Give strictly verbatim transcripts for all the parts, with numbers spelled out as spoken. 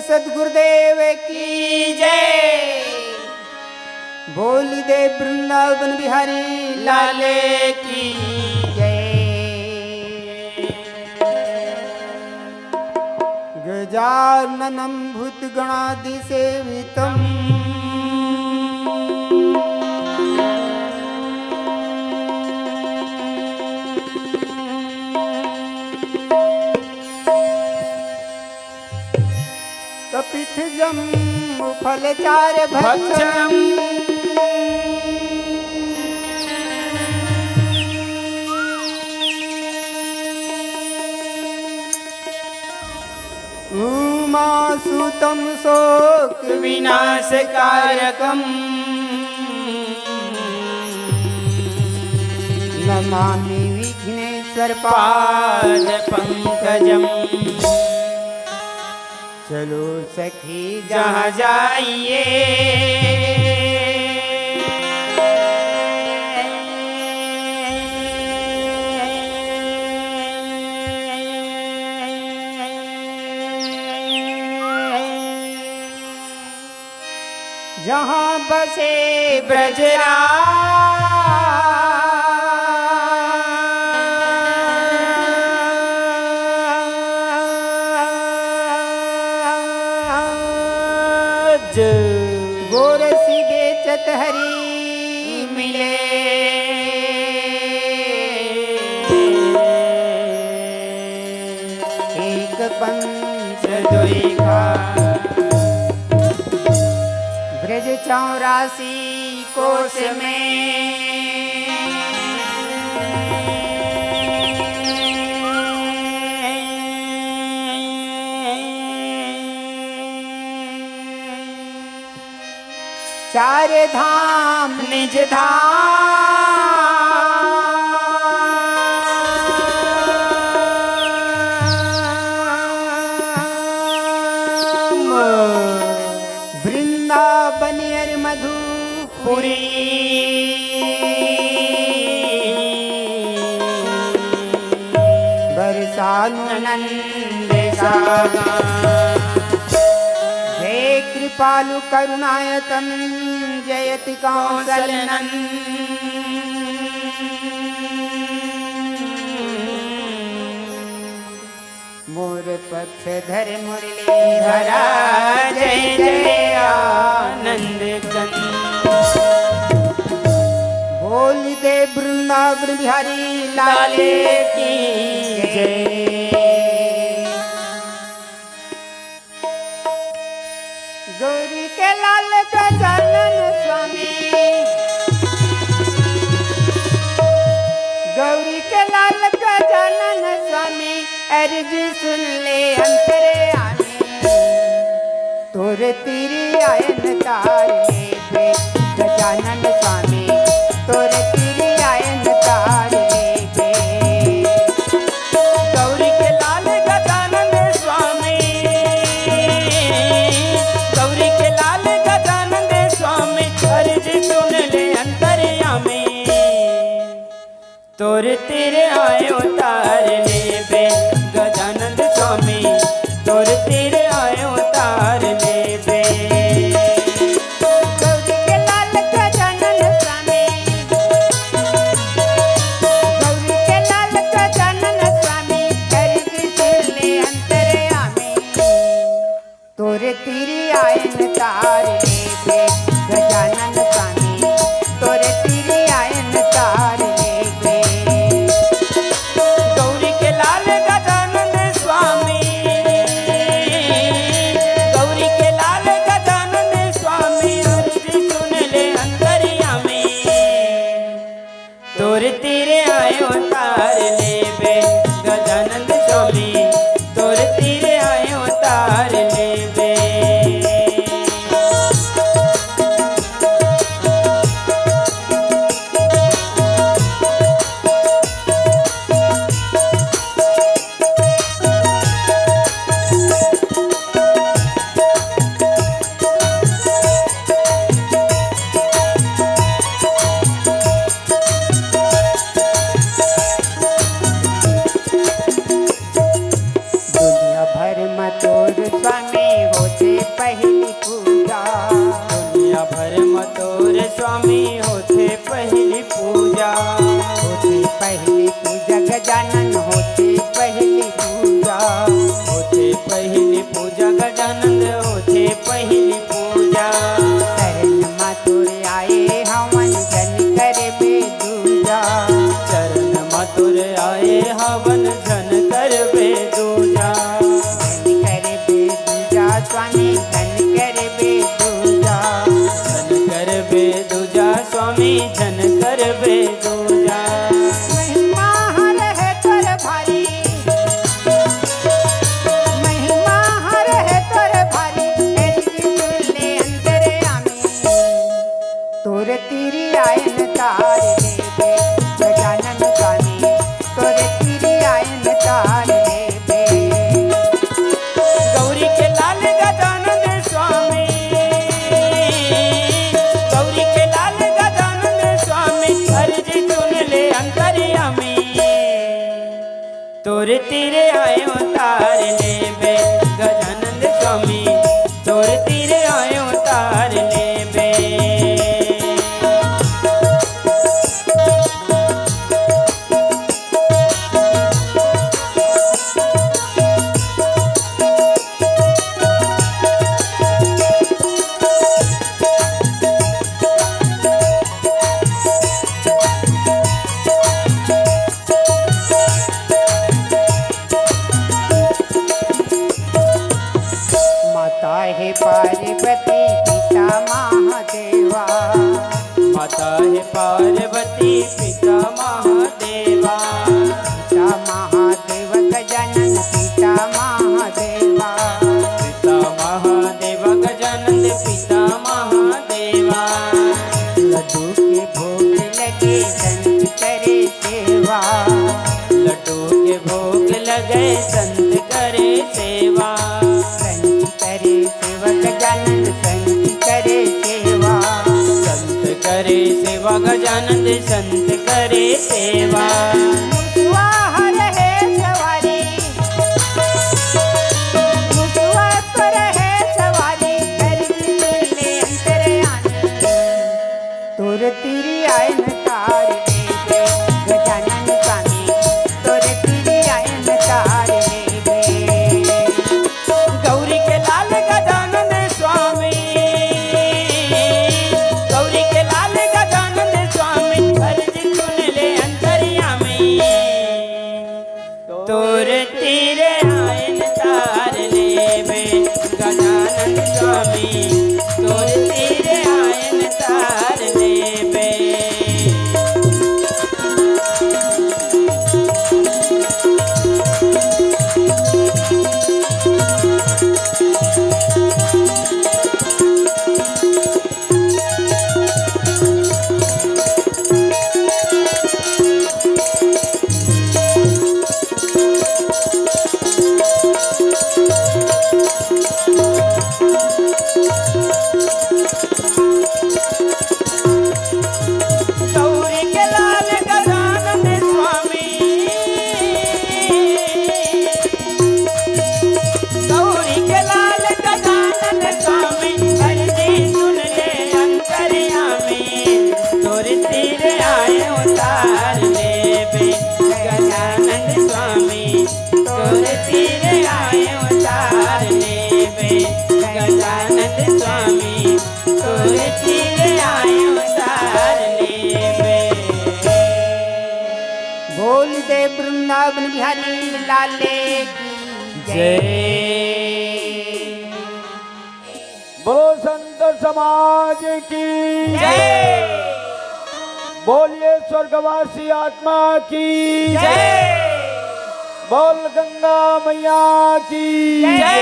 सतगुरुदेव की जय। बोल दे वृंदावन बिहारी लाल की जय। गजाननं भूतगणादिसेवितम्। कपित्थजम्बूफलचारुभक्षणम्। उमासुतं शोकविनाशकारकम्। नमामि विघ्नेश्वर पादपङ्कजम्। चलो सखी जहाँ जाइए, जहाँ बसे ब्रजराज। गोरसी बेचत हरी मिले। एक पंच दुई खार, ब्रज चौरासी कोस में। चार धाम निज धाम। वृंदावन अर मधुपुरी। बरसानु नंद सागर। हे कृपालु करुणायतन जयति कौशल नंद। मोर पक्ष धर मुरली धरा। जय जय आनंद कंद। बोल दे वृंदावन बिहारी लाल की जय। गौरी के लाल गजानन स्वामी, गौरी के लाल गजानन स्वामी, अर्जी सुन ले अंतर्यामी। तोर तीर आयन तार लेबे गजानन स्वामी, तोर तीर आयन तार लेबे। गौरी के लाल गजानन स्वामी, गौरी के लाल गजानन स्वामी, अर्जी सुन ले अंतर्यामी। तोर तीर आयो तार लेबे गजानन स्वामी, तोर तीर आयो तार लेबे। गौरी के लाल गजानन स्वामी, गौरी के लाल गजानन स्वामी, अर्जी सुन ले अंतर्यामी। तोर तीर आयन तार लेबे गजानन स्वामी, तोर तीर आयन तार लेबे। गौरी के लाल गजानन स्वामी, गौरी के लाल गजानन स्वामी, अर्जी सुन ले अंतर्यामी। तोर तीर आयो तार लेबे गजानंद स्वामी, तोर तीर आयो तार लेबे। गजानन होथे पहिली पूजा। होथे पहिली पूजा गजानन, होथे पहिली पूजा। शरण मा तोरे आए हवन, झन करबे दूजा। शरण मा तोरे आए हवन, झन करबे दूजा। झन करबे दूजा स्वामी, झन करबे दूजा। झन करबे दूजा स्वामी, झन करबे दूजा। महिमा हर हे तोर भारी, महिमा हर हे तोर भारी, हे जी सुन ले अंतर्यामी। तोर तीर आयन तार लेबे, गजानन स्वामी, तोर तीर आयन तार लेबे। गौरी के लाल गजानन स्वामी, गौरी के लाल गजानन स्वामी, अर्जी सुन ले अंतर्यामी। तोर तीर आयो तार लेबे, गजानन स्वामी, तोर तीर आयो तार लेबे। माता हे पार्वती, पिता महादेवा। माता हे पार्वती, पिता महादेवा। पिता महादेव गजानन, पिता महादेवा। पिता महादेव गजानन, पिता महादेवा। लड्डू के भोग लगे, संत करे सेवा। लड्डू के भोग लगे, संत करे सेवा। संत करे सेवा गजानन, संत करे सेवा। संत करे सेवा गजानन, संत करे सेवा। मुसवा हर हे सवारी, मुसवा पर हे सवारी, कर ले अंतर्यामी। तोर तीर आयन तार लेबे, गजानन स्वामी, तोर तीर आयन तार लेबे। गौरी के लाल गजानन स्वामी, गौरी के लाल गजानन स्वामी, अर्जी सुन ले अंतर्यामी। तोर तीर आयन तार लेबे, गजानन स्वामी, तोर तीर आयन तार लेबे। गौरी के लाल गजानन स्वामी, गौरी के लाल गजानन स्वामी, अर्जी सुन ले अंतर्यामी। तोर तीर आयो तार लेबे, गजानन स्वामी, तोर तीर आयो तार लेबे, गजानन स्वामी, तोर तीर आयो तार लेबे। बोल दे वृंदावन बिहारी लाले की जय। जय। बोलो संत समाज की जय। बोलिए स्वर्गवासी आत्मा की जय। बोल गंगा मैया की जय।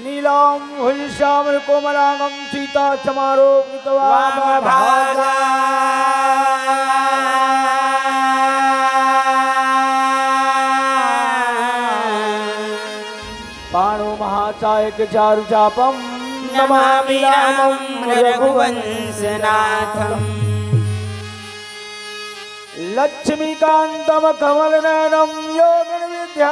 नीलांबुज श्यामल कोमलांगं सीता समारोपितवा वाम भागा। पाणौ महासायकचारुचापं नमामि रामं रघुवंशनाथम्। लक्ष्मीकान्तं कमलनयनं योगिनवध्यानगम्यम्।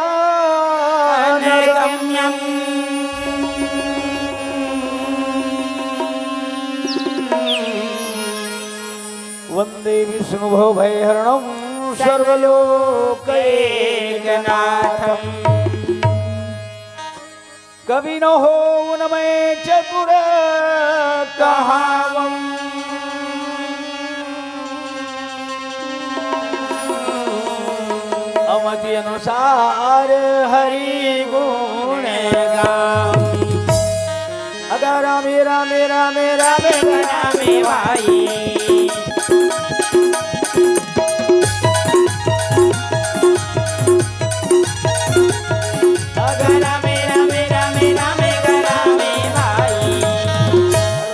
वंदे विष्णु भव भय हरणम सर्वलोकैकनाथम। कवि न होउँ न मैं चतुर कहावम। अमति अनुसार हरि गुण गावम। अगर रामे रामे रामे रामे रामे भाई। अगर रामे रामे रामे रामे रामे भाई।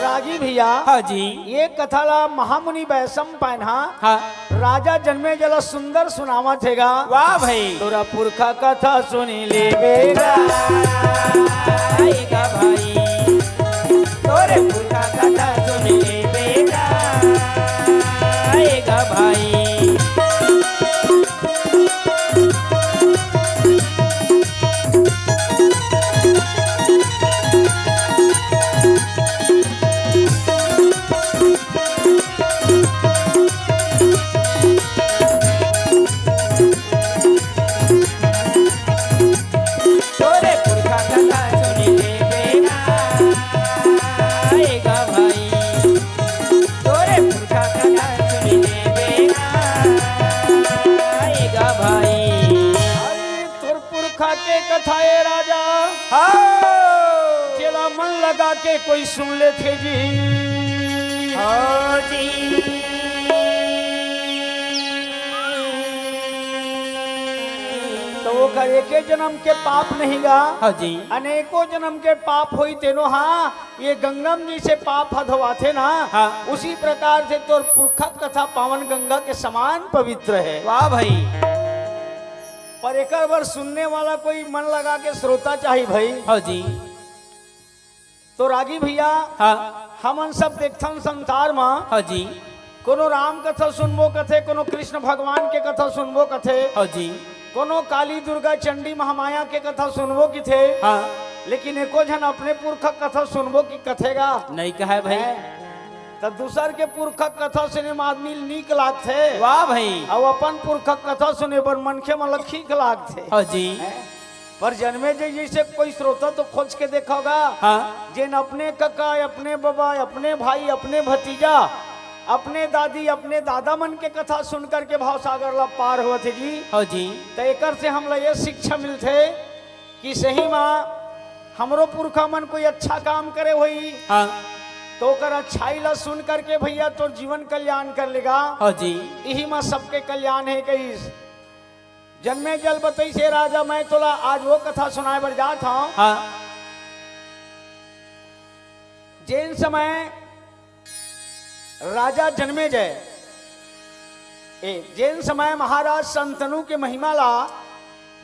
रागी भैया, हाँ जी। ये कथा ला महामुनि वैशंपायन हा हाँ। राजा जनमेजय ला सुंदर सुनावत हे गा। वाह भाई। तोरा पुरखा कथा सुनि लेबे गा। आएगा भाई। तोरे पुरखा कथा सुनि लेबे गा। आएगा भाई। तोरे पुरखा कथा सुनि लेबे गा। आएगा भाई। तोरे पुरखा कथा सुनि लेबे गा। आएगा भाई। अरे तोर पुरखा के कथा ए राजा। हाँ। जेला मन लगा के कोई सुन लेथे जी। हाँ जी। तो ओकर एके जन्म के पाप नहीं गा। हाँ जी। अनेकों जन्म के पाप होई तेनो हा, ये गंगम जैसे पाप ह धोवाथे ना, हाँ। उसी प्रकार से तोर पुरखा कथा पावन गंगा के समान पवित्र है। वाह भाई। पर एकर बर सुनने वाला कोई मन लगा के श्रोता चाही भाई। हाँ जी। तो रागी भैया, हाँ। हमन सब देखथन संसार म, हाँ जी। कोनो राम कथा सुनबो कथे, कोनो कृष्ण भगवान के कथा सुनबो कथे, हाँ जी। कोनो काली दुर्गा चंडी महामाया के कथा सुनबो किथे, हाँ। लेकिन एको झन अपने पुरखा कथा सुनबो की कथे गा। नहीं कहे भाई। हैं? त दूसर के पुरखा कथा सुने म आदमी ल नीक लागथे। वाह भाई। अउ अपन पुरखा कथा सुने बर मनखे मन ल खीक लागथे। हाँ जी। हैं? पर जनमेजय जैसे कोई श्रोता तो खोज के देखा होगा, हाँ। जेन अपने कका, अपने बबा, अपने भाई, अपने भतीजा, अपने दादी, अपने दादा मन के कथा सुन करके भाव सागर ला पार होवत हे जी। हाँ जी। त एकर से हमला ये शिक्षा मिलथे कि सही मा हमरो पुरखा मन कोई अच्छा काम करे होई, हाँ। तो ओकर अच्छाई ला सुन करके भैया तोर जीवन कल्याण कर लेगा। हाँ जी। इही मा सबके कल्याण हे कहिस। जनमेजय ल बतइस हे राजा, मैं तोला आज वो कथा सुनाए बर जात हंव। हाँ। जेन समय राजा जनमेजय, ए, जेन समय महाराज संतनु के महिमा ला,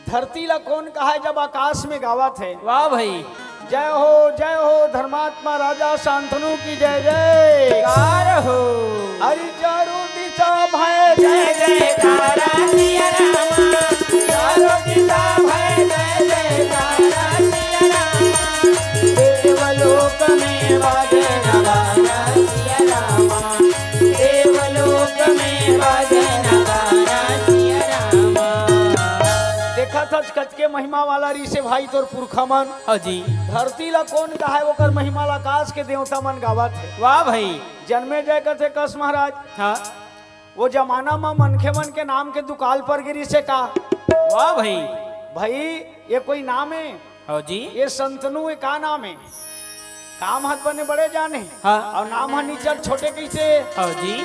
धरती ला कोन कहाय जब आकाश में गावत हे। वाह भाई। जय हो, जय हो, धर्मात्मा राजा शांतनु की जय जय। कार हो। अरे चारों दिशा भय जय जयकारा सिया रामा। चारों दिशा भय जय जयकारा सिया रामा। देवलोक में बाजे नगारा सिया रामा। देवलोक में बाजे नगारा सिया रामा। देखा था कतके महिमा वाला रिहिसे भाई तोर पुरखा मन। हाँ जी। धरती ला कोन कहाय, ओकर महिमा ला आकाश के देवता मन गावत हे। वाह भाई। जनमेजय कथे कस महाराज। हाँ। वो जमाना म मनखे मन के नाम के दुकाल पर गिरिसे का। वाह भाई। भाई, ये कोई नाम हे? हाँ जी। ये संतनु, ये का नाम हे? काम हाथ बने बड़े जाने। हाँ। अउ नाम ह निचर छोटे कइसे? हाँ जी।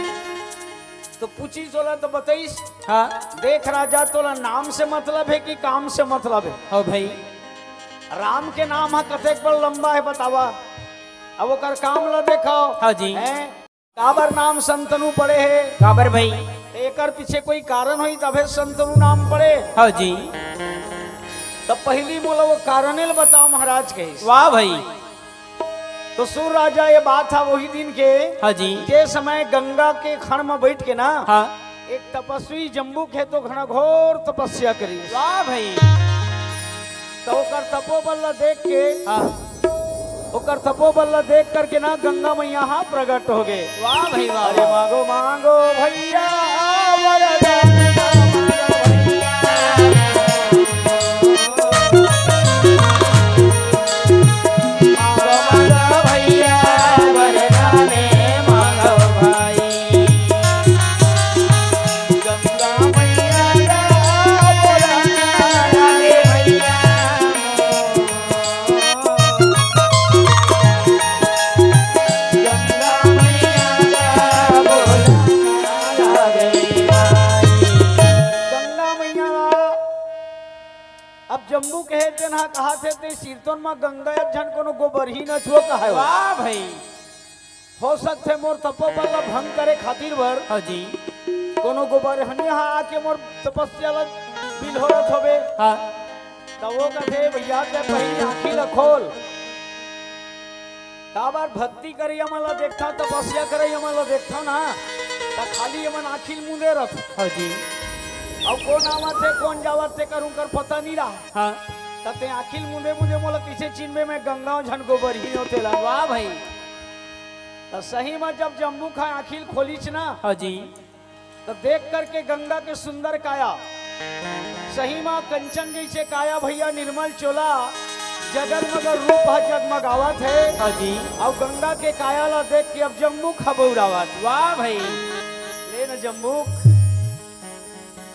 तो पूछिस ओला तो बतइस। हाँ। देख राजा, तोला नाम से मतलब हे कि काम से मतलब हे? हाँ भाई। राम के नाम ह कतेक बड़ लंबा हे बतावा। अब ओकर काम ला देखव। हाँ जी। हैं? काबर नाम संतनु पड़े हे? काबर भाई? त एकर पीछे कोई कारण होही तभे संतनु नाम पड़े। हाँ जी। त पहिली मोला वो कारने ल बताव महाराज कहिस। वाह भाई। तो सुर राजा ये बात ह वही दिन के, हाँ जी। जे समय गंगा के खंड म बइठ के ना, हाँ। एक तपस्वी जम्बू खेतो घनघोर तपस्या करिस। वाह भाई। त ओकर तपोबल ला देख के, हाँ। ओकर तपोबल ला देख करके ना गंगा मैया हा प्रगट हो गे। वाह भाई वाह, अरे वाह। मांगो मांगो भैया वरदान, मांगो भैया। मांगो मांगो भैया वरदान, मांगो भाई। गंगा मैया ला बोला ना रे भैया। गंगा मैया ला बोला ना रे भाई। गंगा मैया ला अब जम्बू कहे तेन हा कहाथे ते सिरतोन म गंगा एक झन कोनो गोबरही न छुओ कहाय। वाह भाई। हो सकथे मोर तपोबल ला भंग करे खातिर बर हाँ जी। कोनो गोबरहनिया हा आके मोर तपस्या ला बिल्होरत होबे। हाँ। त वो कथे, "भैया, तैं पहिली आँखी ला खोल।" काबर भक्ति करइया मन ला देखथव, तपस्या करइया मन ला देखथव ना, त खाली एमन आँखी ल मूंदे रथ। हाँ जी। अउ कोन आवत हे, कोन जावत हे, तेकर उंकर पता नइ रहा। हाँ। त तैं आँखी ल मूंदे मूंदे मोला कइसे चिन्हबे, मैं गंगा झन गोबरही हों तेला। वाह भाई। त सही म जब जम्बू खा आँखी ल खोलिस ना, हाँ जी। त देख करके गंगा के सुंदर काया, सही म कंचन जइसे काया भैया, निर्मल चोला, जगल मगल रूप ह जगमगावत हे। हाँ जी। अउ गंगा के काया ला देख के अब जम्बू खा बउरावत। वाह भाई। ले न जम्बू,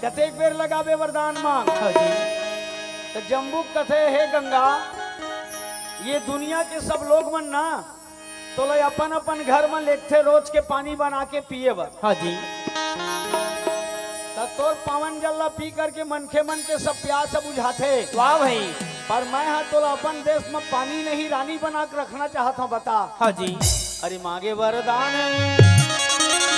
कतेक बेर लगाबे वरदान मांग। हाँ जी। त जम्बू कथे, "हे गंगा, ये दुनिया के सब लोग मन ना तोला अपन अपन घर म लेगथे रोज के पानी बना के पिए बर।" हाँ जी। त तोर पावन जल ला पी करके मनखे मन के सब प्यास ह बुझाथे। वाह भाई। पर मैं हा तोला अपन देश म पानी नहीं रानी बना के रखना चाहत हूँ, बता। हाँ जी। अरे मांगे वरदान,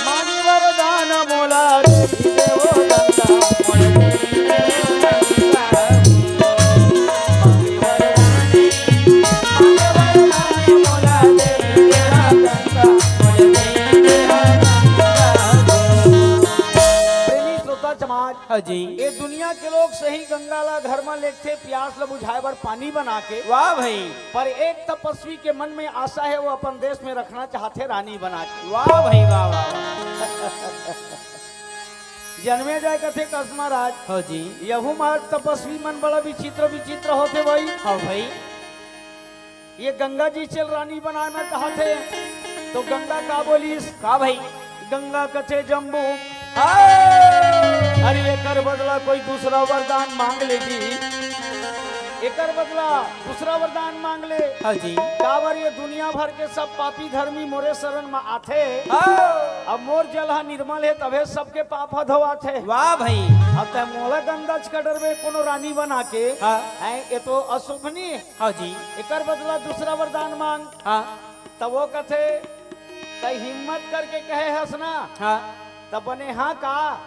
मांगे वरदान मोला दे देवो गंगा, मोला दे देवो गंगा। मांगे वरदान, मांगे वरदान मोला दे देवो गंगा, मोला दे देवो गंगा। प्रेमी श्रोता समाज, हाँ जी। ये दुनिया के लोग सही गंगा ला घर में लेगथे प्यास ला बुझाए बर पानी बना के। वाह भाई। पर एक तपस्वी के मन में आशा है, वो अपन देश में रखना चाहथे रानी बना के। वाह भाई, वाह, वाह, वाह। जन्मे जाए कथे कस महाराज। हाँ जी। यहू मार तपस्वी मन बड़ा विचित्र विचित्र होथे भाई। हाँ भाई। ये गंगा जी चल रानी बनाना चाहथे, तो गंगा का बोलिस? का भाई? गंगा कथे जम्बू, हाँ। अरे एकर बदला कोई दूसरा वरदान मांग ले जी, एकर बदला दूसरा वरदान मांग ले। हाँ जी। काबर ये दुनिया भर के सब पापी धर्मी मोरे शरण में आथे। हाँ। अब मोर जल हा निर्मल हे, तभे सबके पाप हा धोआथे। वाह भाई। अब तैं मोला गंदा च कर डरबे कोनो रानी बना के। हाँ। हैं, ये तो अशोभनीय। हाँ जी। एकर बदला दूसरा वरदान मांग। हाँ। तब वो कथे, "तैं हिम्मत करके कहे हस ना, हाँ। तब बने हाँ का,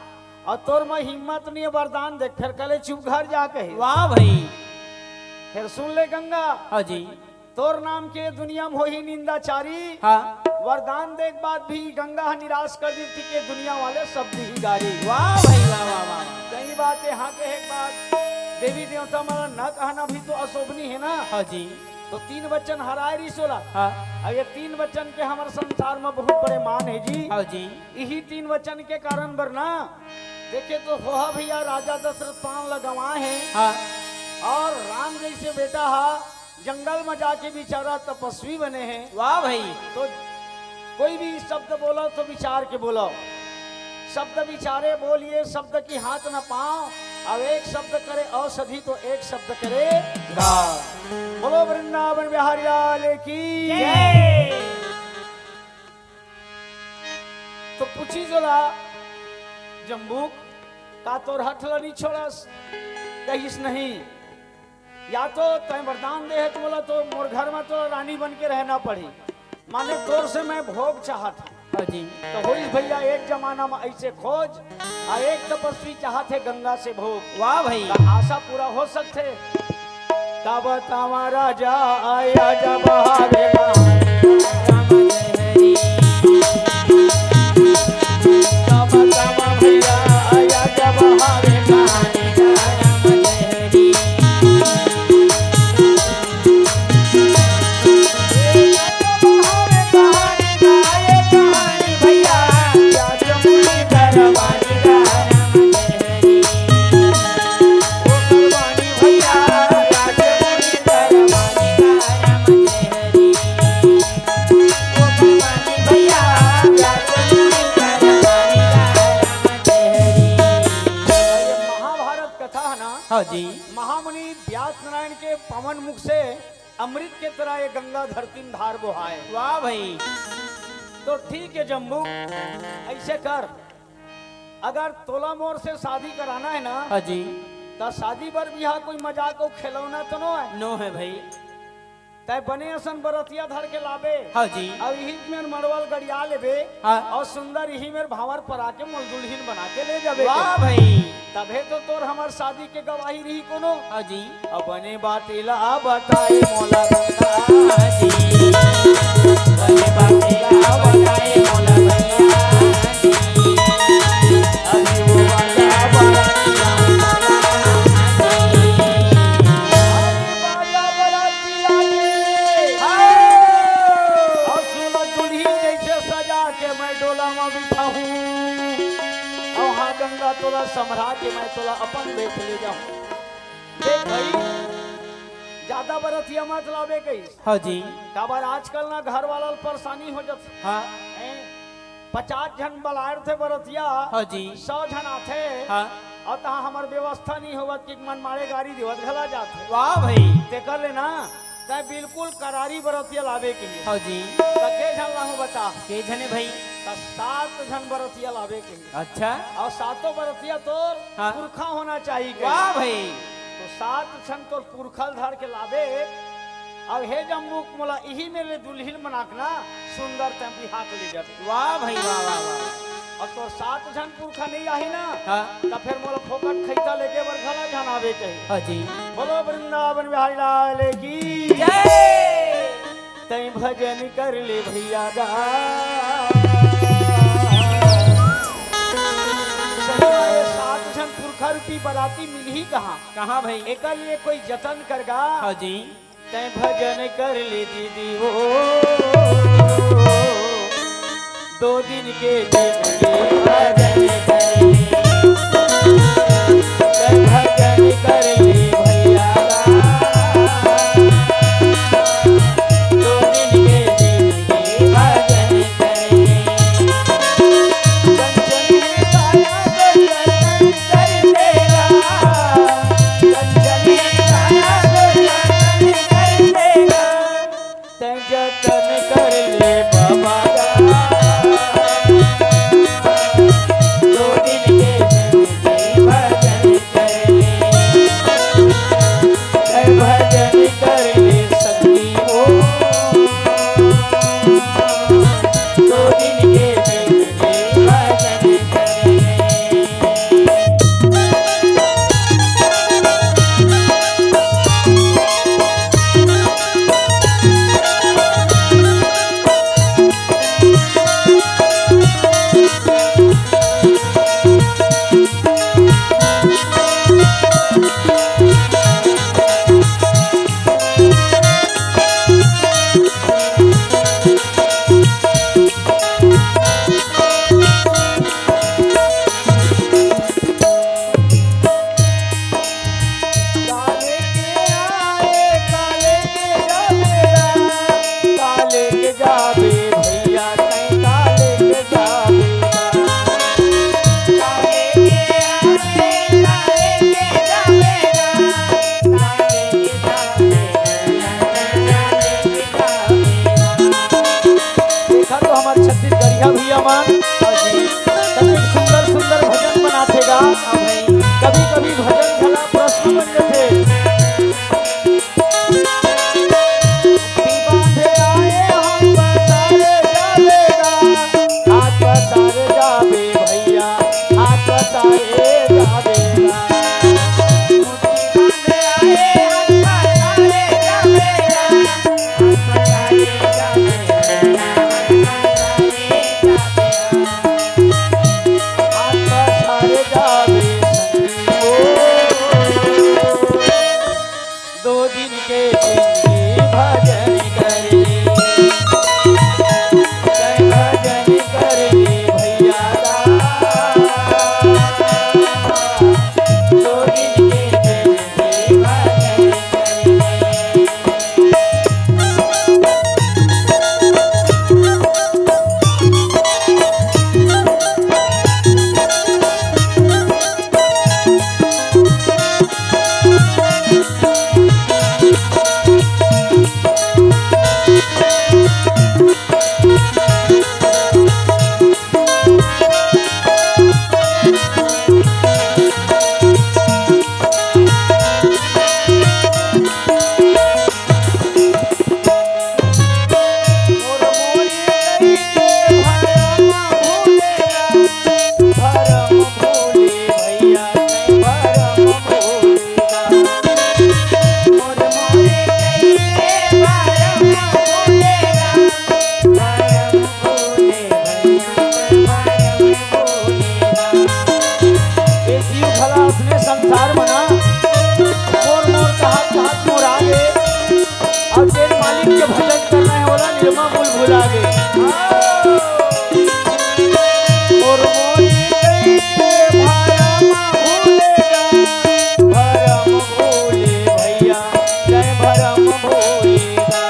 अउ तोर में हिम्मत नहीं है वरदान देख, फेर कले चुप घर जा," कहे। वाह भाई। फेर सुन ले गंगा, हाँ जी। तोर नाम के दुनिया में होही निंदाचारी। हाँ। वरदान देख बाद भी गंगा ह निराश कर दी थी के दुनिया वाले सब दी गारी। वाह भाई, वाह, वाह, वाह। सही बात है, हाँ कहे एक बात। देवी देवता मन न कहना भी तो अशोभनीय है ना। हाँ जी। तो तीन वचन हराए रहिस ओला। हाँ। अब ये तीन वचन के हमर संसार में बहुत बड़े मान है जी। हाँ जी। यही तीन वचन के कारण बर ना, देखे तो होहा भैया राजा दशरथ प्राण ल गंवाए हे। हाँ। और राम जैसे बेटा हा जंगल में जाके बेचारा तपस्वी बने हे। वाह भाई। तो कोई भी शब्द बोलो तो विचार के बोलो। शब्द विचारे बोलिए, शब्द की हाथ न पाओ। अब एक शब्द करे औषधि तो एक शब्द करे घाव। बोलो वृंदावन बिहारी लाल की जय। तो पूछिस ओला, "जम्बूक, का तोर हठ ल नी छोड़स?" कहिस, "नहीं।" या तो तैं वरदान दे हे त मोला तो मोर घर में तो रानी बन के रहना पड़ही, माने तोर से मैं भोग चाहत हूँ। हाँ जी। तो होइस भैया एक जमाना में ऐसे खोज, आ एक तपस्वी चाहत हे गंगा से भोग। वाह भाई। त आशा पूरा हो सकथे। तब तवा राजा आया जब हावे कहानी राम जय हरी। तब तवा भैया आया जब हावे कहानी राम जय हरी। हाँ जी। महामुनि व्यास नारायण के पावन मुख से अमृत के तरह ये गंगा धरती में धार बोहाय। वाह भाई। तो ठीक है जम्बू, ऐसे कर, अगर तोला मोर से शादी कराना है ना, हाँ जी। तो शादी बर बिहा कोई मजाक अउ खिलौना तो नो है? नो है भाई। तै बने असन बरतिया धर के लाबे। हाँ जी। अउ इही मेर मड़वा ल गड़िया लेबे। हाँ। अउ सुंदर इही मेर भांवर परा के मोल दुल्हिन बना के ले जाबे वाह के। भाई। तभे तो तोर हमर शादी के गवाही रही कोनो। हाँ जी। अब बने बात ला बताए मोला बता जी। बने बात ला बताए मोला बता जी। अभी वो बाजा बराती आ गया। अरे बाजा बराती आ गई। हाँ। अउ सुन दुल्हिन जैसे सजा के मैं डोला में बिठाहूँ। अउ हाँ गंगा तोला संभरा के मैं तोला अपन देख ले जाहूँ। देख भाई, ज्यादा बरतिया मत लाबे कहिस। हाँ जी। काबर आजकल ना घर वाला ल परेशानी हो जाथे। हाँ। हैं? पचास झन बलाए रथे बरतिया, हाँ जी। सौ झन आथे। हाँ। अउ तहाँ हमर व्यवस्था नहीं होवत कि मन मारे गारी देवत घला जाथे। वाह भाई। तेकर ले ना, तै बिल्कुल करारी बरतिया लाबे कहिस। हाँ जी। त के झन लाहूँ बता? के झने भाई? त सात झन बरतिया लाबे कहिस। अच्छा। अउ सातों बरतिया तोर हाँ। पुरखा होना चाहिए कहिस। वाह भाई। तो सात झन तोर पुरखा ल धर के लाबे। अउ हे जम्बू मोला इही मेर ले दुल्हिन बना के ना सुंदर तै बिहा के ले जाबे। वाह भाई, वाह, वाह, वाह। अउ तोर सात झन पुरखा नहीं आही ना, हाँ। त फेर मोला फोकट खैता लेके बर घला झन आबे कहिस। हाँ जी। बोलो वृंदावन बिहारी लाल की जय। तै भजन कर ले भैया गा। सही में ये सात झन पुरखा रूपी बराती मिलही कहाँ? कहाँ भाई? एकर लिए कोई जतन कर गा। हाँ जी। तै भजन कर ले दीदी वो, दो दिन के जिंदगी भजन कर ले। तै भजन कर ले भैया गा। दो दिन के जिंदगी भजन कर ले। कंचन काया दर्शन कर तेरा, कंचन काया दर्शन कर तेरा। तै जतन कर ले बाबा गा। दो दिन के जिंदगी भजन कर ले। तै भजन कर ले संगी हो। दो दिन के जिंदगी भजन कर ले। काले के आए, काले के जाबे राम, काले के जाबे भैया, तैं काले के जाबे राम। काले के आए, काले के जाबे राम, काले के जाबे भैया, तैं काले के जाबे राम। देखा तो हमर छत्तीसगढ़िया भैया मन, हाँ जी। कतेक सुंदर सुंदर भजन बनाथे गा। हाँ भाई। कभी कभी भजन घला प्रश्न बन जथे। बांधे आए हम पसारे जाबे गा, हाथ पसारे जाबे भैया, हाथ पसारे जाबे गा। संसार म ना मोर मोर कहत कहत मोर आगे, अउ जेन मालिक के भजन करना हे ओला निरमा मूल भुला गे। मोर मोर कइसे भरम भूले गा, भरम भूले भैया, जय भरम भूले गा।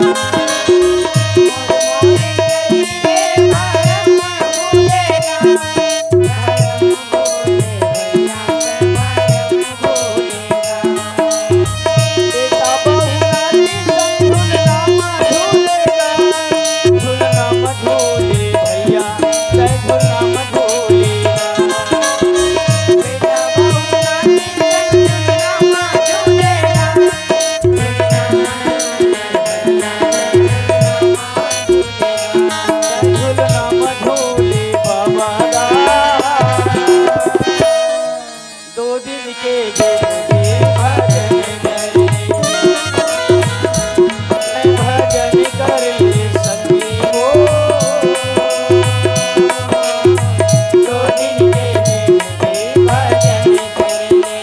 झूलना म झूले बाबा गा। दो दिन के जिंदगी भजन करे, भजन कर ले संगी हो। दो दिन के जिंदगी भजन कर ले।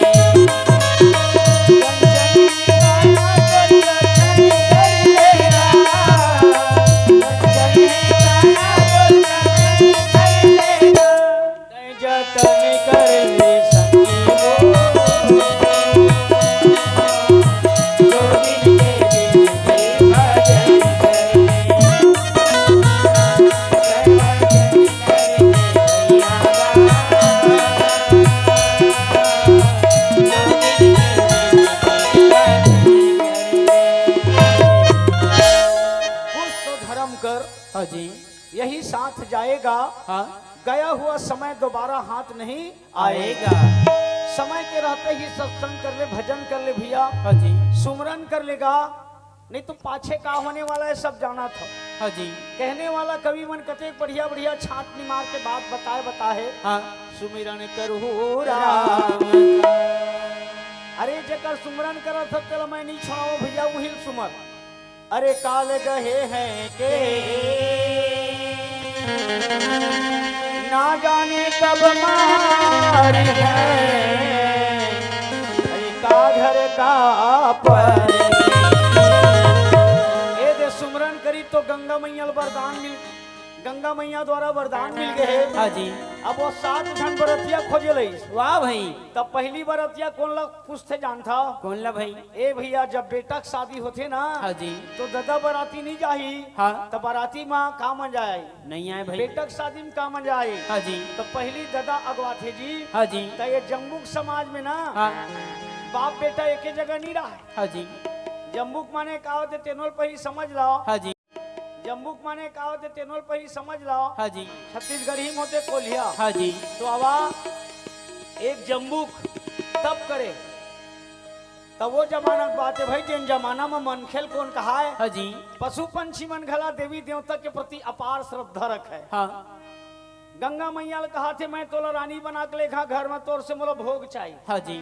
जतन कर ले संगी हो। कुछ तो धर्म कर, हाँ जी। यही साथ जाएगा। हाँ। गया हुआ समय दोबारा हाथ नहीं आएगा। आएगा। समय के रहते ही सत्संग कर ले, भजन कर ले भैया। हाँ जी। सुमरन कर लेगा, नहीं तो पाछे का होने वाला है, सब जाना था। हाँ जी। कहने वाला कवि मन कतेक बढ़िया बढ़िया छाटनी मार के बात बताए बताए। हाँ। सुमिरन करहु राम। राम। अरे जेकर सुमरन करत हस तेला मैं नहीं छोड़ाओ भैया, उहिल सुमर। अरे काल गहे हैं के, ना जाने कब मारी है, अरे का घर का पर। ए दे सुमरन करी तो गंगा मैया ल वरदान मिल, गंगा मैया द्वारा वरदान मिल गए। हाँ जी। अब वो सात झन बरतिया खोजे लइस। वाह भाई। तब पहली बरतिया कोन ला पूछथे जानथा? कोन ला भाई? ए भैया, जब बेटा के शादी होथे ना, हाँ जी। तो ददा बराती नहीं जाही। हाँ। तो बराती में का मजा आए? नहीं आए भाई। बेटा के शादी में का मजा आए? हाँ जी। तो पहली ददा अगवाथे जी। हाँ जी। तो ये जम्बुक समाज में ना, हाँ। बाप बेटा एके जगह नहीं रहा। हाँ जी। जम्बुक माने का होथे तेनोल पहली समझ लाओ। हाँ जी। जम्बुक माने का होथे तेनोल पहली समझ लाओ। हाँ जी। छत्तीसगढ़ी में होथे कोलिहा। हाँ जी। तो आवा एक जम्बुक तप करे। तब वो जमाना के बात है भाई, जेन जमाना में मनखेल कोन कहाए। हाँ जी। पशु पंछी मन घला देवी देवता के प्रति अपार श्रद्धा रखे। हाँ। गंगा मैया ल कहाथे, मैं तोला रानी बना के लेखा घर में तोर से मोला भोग चाहिए। हाँ जी।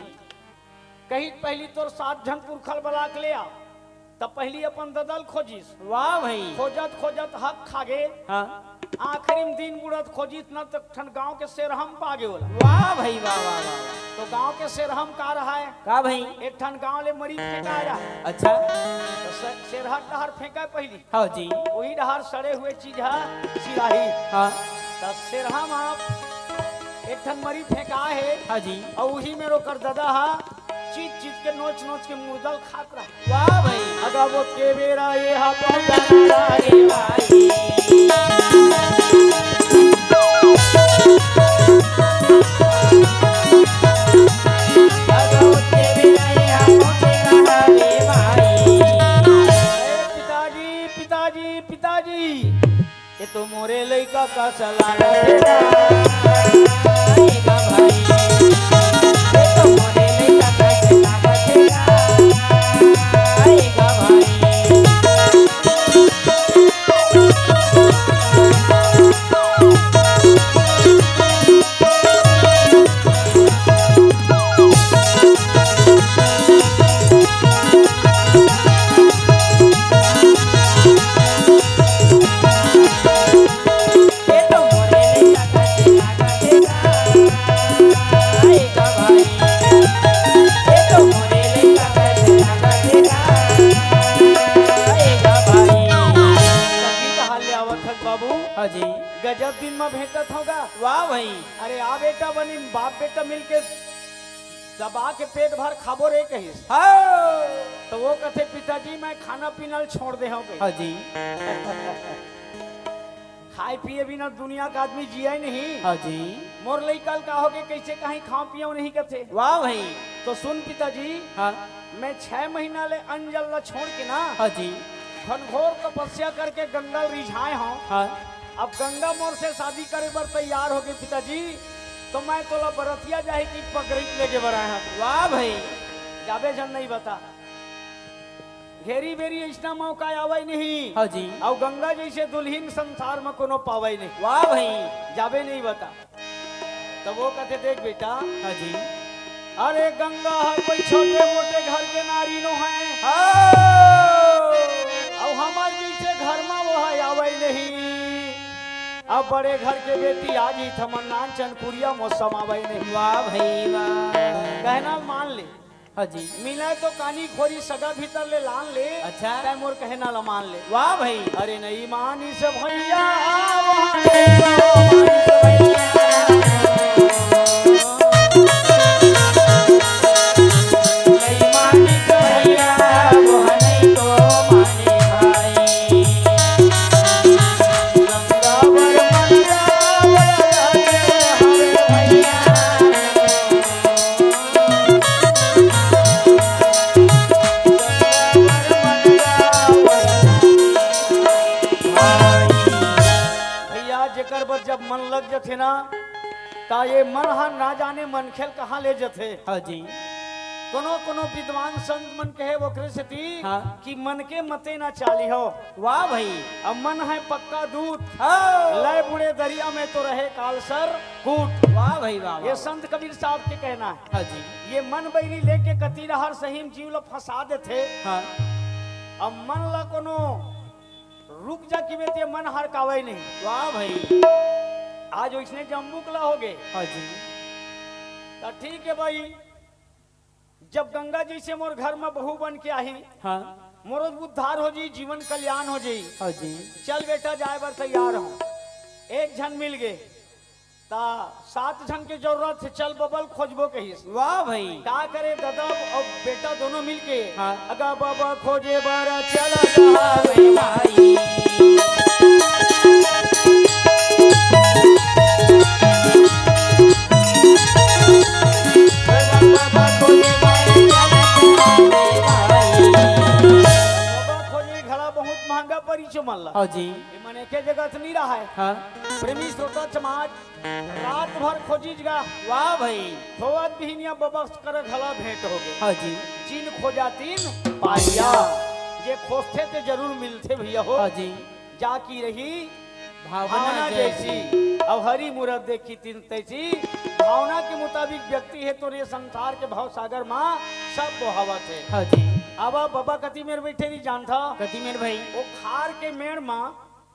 कही पहली तोर सात झन पुरखल बला के ले आ। तब पहली अपन ददा ल खोजिस। वाह भाई। खोजत खोजत हक खागे। हाँ। आखिरी में दिन बुड़त खोजिस न तो ठन गांव के सेरहम पागे ओला। वाह भाई, वाह, वाह, वाह, वाह। तो गांव के सेरहम का रहा है? का भाई? एक ठन गांव ले मरी फेंका रहा है। अच्छा। तो से-, सेरहट डहर फेंका पहली। हाँ जी। वही डहर सड़े हुए चीज है सिराही। हाँ। तो सेरहम आप एक ठन मरी फेंका है। हाँ जी। और वही में ओकर ददा हा चीज चीज के नोच नोच के मुर्दा ल खात रहा। वाह भाई। अगवत के बेरा ये हा पहुंचाना रे भाई। अगवत के बेरा ये हा पहुंचाना रे भाई। अरे पिताजी, पिताजी, पिताजी। ये तो मोरे लइका का सलाह है। गजब दिन म भेंटत होगा। वाह भाई। अरे आ बेटा, बनी बाप बेटा मिलके दबा के पेट भर खाबो रे कहिस। हाँ। तो वो कथे, "पिताजी, मैं खाना पीना ल छोड़ दे हूँ।" हाँ जी। खाए पिए बिना दुनिया का आदमी जिया ही नहीं। हाँ जी। मोर लइका ल का होगे, कैसे कहीं खाओ पियो नहीं कथे। वाह भाई। तो सुन पिताजी, हाँ। मैं छह महीना ले अन्न जल ला छोड़ के ना, हाँ जी। घनघोर तपस्या करके गंगा ल रिझाए हूँ। हाँ। अब गंगा मोर से शादी करे बर तैयार होगे पिताजी, तो मैं तोला बरतिया जाही कि पगरी लेगे बर आए हूँ। वाह भाई। जाबे झन नहीं बता। घेरी बेरी अइसना मौका आवय नहीं। हाँ जी। अउ गंगा जइसे दुल्हिन संसार म कोनो पावय नहीं। वाह भाई। जाबे नहीं बता। तब वो कथे, "देख बेटा।" हाँ जी। "अरे गंगा ह कोई छोटे मोटे घर के नारी नो है। हाँ। अउ हमर जइसे घर म वो ह आवय नहीं। अब बड़े घर के बेटी आ जी, थमन नान चन कुरिया मौसम आवय नहीं।" वाह भाई वाह। कहना मान ले। हाँ जी। मिलय तो कानी खोरी सगा भीतर ले लान ले। अच्छा। तै मोर कहना ल मान ले। वाह भाई। अरे नहीं मानिस भैया, वहाँ नहीं तो मानिस भैया। नहीं मानिस भैया, वहाँ नहीं तो मानी भाई। गंगावर मंदावर हरे भैया। भैया, जेकर बर जब मन लग जथे ना, त ये मन ह ना जाने मनखे ल कहाँ ले जथे। हाँ जी। कोनो कोनो विद्वान संत मन कहे ओकरे सेती हाँ। कि मन के मते ना चालिहो। वाह भाई। अब मन है पक्का दूत। हाँ। लय बुड़े दरिया में तो रहे काल सर कूट। वाह भाई वाह, ये वाह। संत कबीर साहब के कहना है। हाँ जी। ये मन बैरी लेके कति रहर सही म जीव ल फंसा देथे। हाँ। अब मन ला कोनो रुक जा किबे ते मन हरकावय नहीं। वाह भाई। आज ओइसने जम्बू कला होगे। हाँ जी। त ठीक है भाई, जब गंगा जइसे मोर घर म बहू बन के आही, हाँ। मोरो उद्धार हो जाई, जीवन कल्याण हो जाई। हाँ जी। चल बेटा, जाए बर तैयार हूँ। एक झन मिल गे, ता सात झन के जरूरत हे, चल बबा ल खोजबो कहिस। वाह भाई। का करे ददा अउ बेटा दोनों मिल के, हाँ। अगा बबा खोजे बर चल गा रे भाई। बबा खोजे घला बहुत महंगा परिचो मन ला। हाँ जी। ये मन एके जगह त नहीं रहा है। हाँ। प्रेमी श्रोता समाज, रात भर खोजिस गा। वाह भाई। खोवत बिहनिया बबा कर घला भेंट होगे। हाँ जी। जिन खोजा तिन पाया। जे खोजथे ते जरूर मिलथे भैया हो। हाँ जी। जाकी रही भावना भावना जैसी। जैसी। अब हरी मूरत देखी तिन तैसी। भावना के मुताबिक व्यक्ति हे तो ये संसार के भव सागर मा सब बोहावत हे। हाँ जी। अब बबा कति मेर बैठे नहीं जानथा। कति मेर भाई। वो खार के मेड़ मा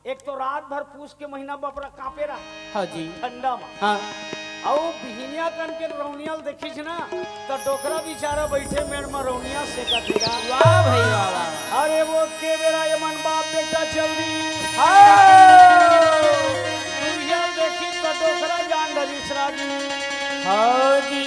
एक तो रात भर पूस के महीना बपरा कांपे रहा। हाँ जी। ठंडा मा। हाँ। अउ बिहनिया कन के रौनिया ल देखिस ना, त डोकरा बिचारा बैठे मेड़ मा रौनिया सेकत हे गा। वाह भाई वाह, वाह। अरे वो के बेरा ये मन बाप बेटा चल दी। हाँ। दुरिया ल देखिस त डोकरा जान डरिस रागी। हाँ जी।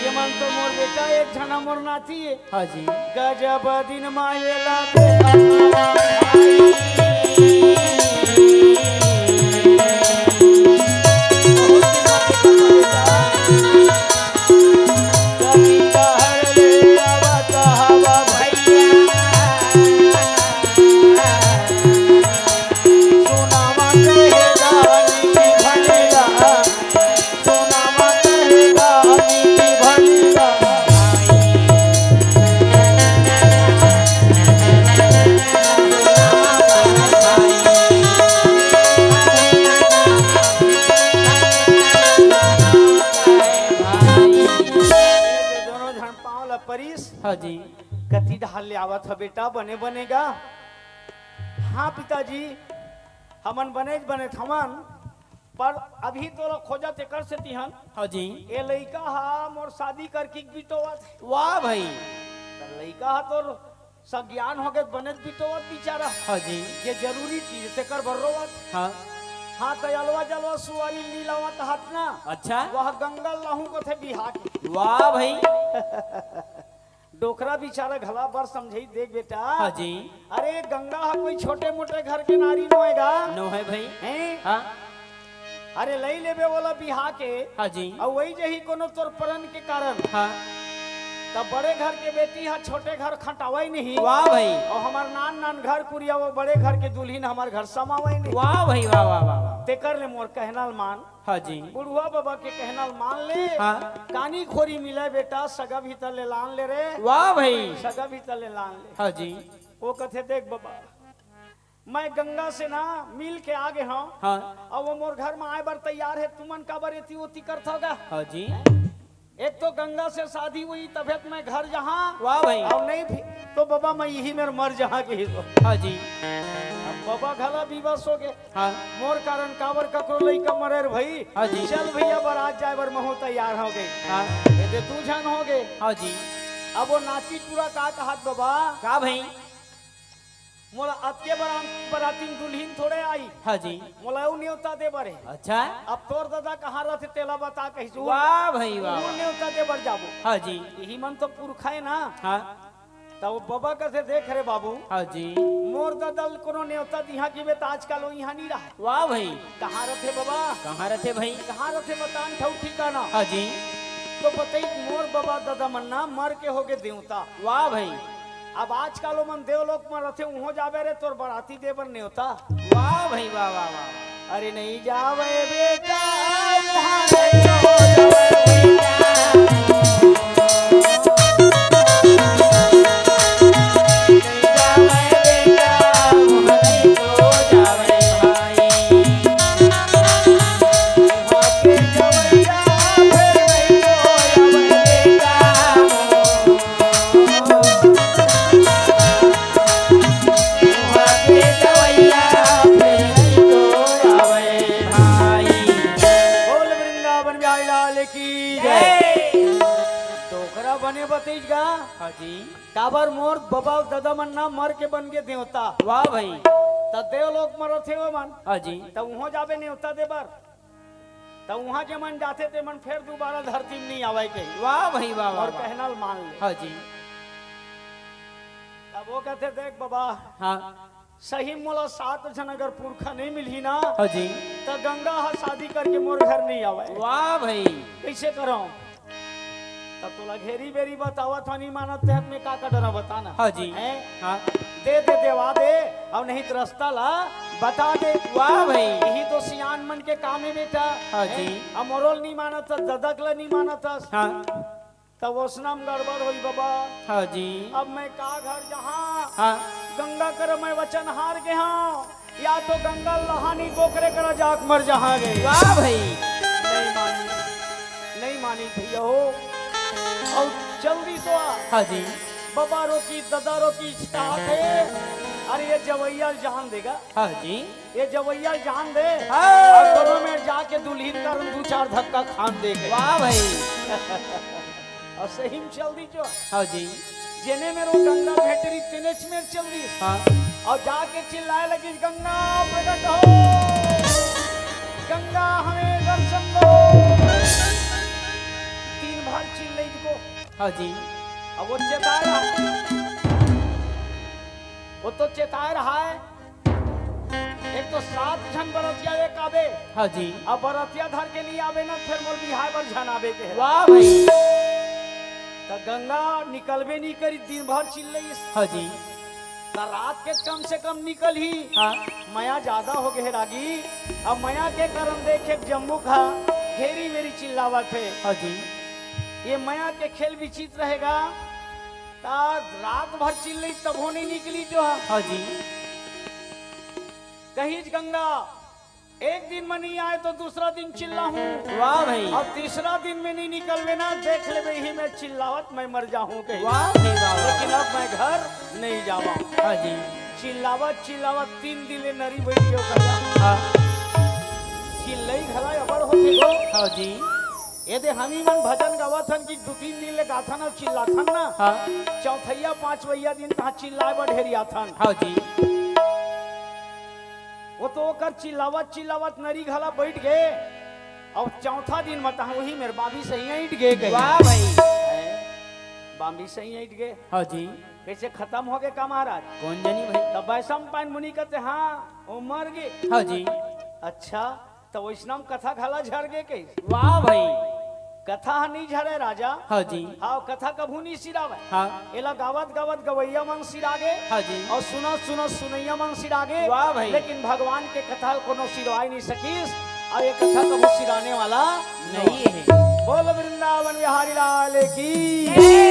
ये मन तो मोर बेटा एक झना मोर नाती हे। हाँ जी। गजब दिन मायला दोनों झन पाँव ला परिस। हाँ जी। कति डहार ले आवत ह बेटा, बने बने गा? हाँ पिताजी, हमन बने बने थमन, पर अभी तोला खोजत एकर सेती हन। हाँ जी। ए लइका हा मोर शादी करके बिटोवत हे। वाह भाई। त लइका हा तोर सज्ञान होगे त बने त बिटोवत बिचारा। हाँ जी। ये जरूरी चीज, तेकर बर रोवत। हाँ। हाँ, त अलवा जलवा सुवारी नी लावत हाथ ना। अच्छा। वह गंगा लाहू कथे बिहा के। वाह भाई। डोकरा बिचारा घला बर समझई, देख बेटा। हाँ जी। अरे, गंगा ह कोई छोटे मोटे घर के नारी नोहे गा। नोहे भाई। हैं? हाँ। अरे, लई लेबे ओला बिहा के। हाँ जी। अउ वही जही कोनो तोर परन के कारण। हाँ। त बड़े घर के बेटी ह छोटे घर खटावई नहीं। वाह भाई। अउ हमर नान नान घर कुरिया, वो बड़े घर के दुल्हिन हमर घर समावई नहीं। वाह भाई, वाह, वाह, वाह, वाह। तेकर ले मोर कहना ल मान। हाँ जी। बुढ़वा बाबा के कहना ल मान ले। हाँ। कानी खोरी मिले बेटा, सगा भीतर ले लान ले रे। वाह भाई। सगा भीतर ले लान ले। हाँ जी। वो कथे, देख बाबा, मैं गंगा से ना मिल के आ गे हंव। हाँ। अउ वो मोर घर म आए बर तैयार हे, तुमन काबर एती ओती करथव गा? हाँ जी। एक तो गंगा से शादी होही, तभे त मैं घर जाहूं। वाह भाई। अउ नहीं भी तो बाबा, मैं इही मेर मर जाहूं कही तो। हाँ जी। अब बाबा घला विवश होगे। हाँ। मोर कारण काबर ककरो लइका मरे रे भाई। हाँ जी। चल भैया, बरात जाए बर महूं तैयार होगे। हाँ। ये दे दू झन होगे। हाँ जी। अब वो नाची टूरा का कहत बाबा? का भाई? मोला अतके बरान-, बरातिन दुल्हिन थोड़े आई। हाँ जी। मोला अउ नेवता दे बर हे। अच्छा। अब तोर ददा कहाँ रथे तेला बता कहिस। वाह भाई वाह। अउ नेवता दे बर जाबो। हाँ जी। इही मन तो पुरखा हे ना। हाँ। त वो बबा कथे, देख रे बाबू। हाँ जी। मोर ददा ल कोनो नेवता दिहा किबे त आजकल वो इहाँ नी रहय। वाह भाई। कहाँ रथे बबा? कहाँ रथे भाई? कहाँ रथे बतान ठऊ ठिकाना। हाँ जी। तो बतई मोर बबा ददा मन ना मर के होगे देवता। वाह भाई। अब आजकल ओमन देवलोक म रथे, उहों जाबे रे तोर बराती दे बर नेवता। वाह भाई, वाह, वाह, वाह। अरे नहीं जावे बेटा, वहाँ नहीं तो जावे बेटा। नहीं जावे बेटा, वहाँ नहीं तो जावे भाई। वहाँ पे जवैया, फिर नहीं तो जावे बेटा। बोल वृंदावन बिहारी लाल की जय। जय। डोकरा बने बतईस गा। हाँ जी। काबर मोर बबा ददा मन ना मर के बन गे देवता। वाह भाई। त देवलोक म रथे ओमन। हाँ जी। त उहों जाबे नेवता दे बर। त उहाँ जेमन जाथे, तेमन फेर दुबारा धरती म नइ आवय कही। वाह भाई, वाह, वाह, अउ वाह। कहना ल मान ले। हाँ जी। तब वो कथे, देख बबा, हाँ। सही मोला सात झन अगर पुरखा नइ मिलही ना, हाँ जी। त गंगा ह शादी करके मोर घर नइ आवय। वाह भाई। कइसे करंव? त तोला घेरी बेरी बतावत हंव, नइ मानत ते हाथ में का का डरा बताना। हाँ जी। हैं? हाँ। दे दे देवा दे, अउ नहीं त रस्ता ला बता दे। वाह भाई। इही तो सियान मन के काम हे बेटा। हाँ जी। हैं? अब मोरो ल नइ मानत हस, ददा ल नइ मानत हस। हाँ। तब ओसना म गड़बड़ होई बबा। हाँ जी। अब मैं का घर जाहूं? हाँ। गंगा कर मैं वचन हार गे हंव। या तो गंगा लहानी डोकरे करा जाके मर जाहूं गे। वाह भाई। नइ मानी, नइ मानी भैया हो। अउ जल्दी तो आ। हाँ जी। बबा रोकी, ददा रोकी, इच्छा हे। अरे ये जवैया ल जान दे गा। हाँ जी। ये जवैया ल जान दे। हाँ। अउ कोनो मेर जाके दुल्हिन कर दू चार धक्का खान दे गा। वाह भाई। अउ सही म चल दिस जो। हाँ जी। जेने मेर वो गंगा भेंटरी, तेनेच मेर चल दिस। हाँ। अउ जाके चिल्लाय लगिस, "गंगा प्रकट हो, गंगा हमें दर्शन दो।" दिन भर चिल्लई को। हाँ जी। अब वो चेताय रहा, वो तो चेताय रहा हे। एक तो सात झन बरतिया एक आबे। हाँ जी। अब बरतिया धर के नइ आबे ना, फेर मोर बिहाय बर झन आबे के हे। वाह भाई। त गंगा निकलबे नइ करी, दिन भर चिल्लईस। हाँ जी। त रात के कम से कम निकलही। हाँ। मया जादा होगे हे रागी। अब मया के कारण देख एक जम्मू खा घेरी मेरी चिल्लावत हे। हाँ जी। ये मया के खेल विचित्र हे गा। त रात भर चिल्लई तभो नइ निकली जो हा। हाँ जी। कहिस गंगा, एक दिन म नइ आय त दूसरा दिन चिल्लाहूं। वाह भाई। अउ तीसरा दिन म नइ निकलबे ना, देख लेबे, इही मेर चिल्लावत मैं मर जाहूं कही। वाह भाई, वाह, वाह। लेकिन अब मैं घर नइ जावंव। हाँ जी। चिल्लावत चिल्लावत तीन दिन ले नरी बइठ के ओकर हाँ। चिल्लई घला अबड़ होथे गो। हाँ जी। ये दे हमी मन भजन गावत हन कि दू तीन दिन ले गाथन अउ चिल्लाथन ना। हाँ। चौथैया पांचवैया दिन तहाँ चिल्लाए बर ढेरियाथन। हाँ जी। वो तो ओकर चिल्लावत चिल्लावत नरी घला बैठ गे। अउ चौथा दिन म तहाँ वही मेर बांबी सही अइंठ गे कही। वाह भाई। हैं? बांबी सही अइंठ गे। हाँ जी। कइसे खतम हो गे का महाराज? कोन जनी भाई? तब वैशंपायन मुनि कहते, हाँ, वो मर गे। हाँ जी। अच्छा, त वैष्णव कथा घला झर गे कही। वाह भाई। कथा ह नइ झरे राजा। हाँ जी। हाँ, कथा कभू नइ सिरावय। हाँ। एला गावत गावत गवैया मन सिरा गे। हाँ जी। अउ सुनत सुनत सुनैया मन सिरा गे। वाह भाई। लेकिन भगवान के कथा ल कोनो सिरवाय नइ सकिस, अउ ये कथा कभू सिराने वाला नइ हे। बोल वृंदावन बिहारी लाल की।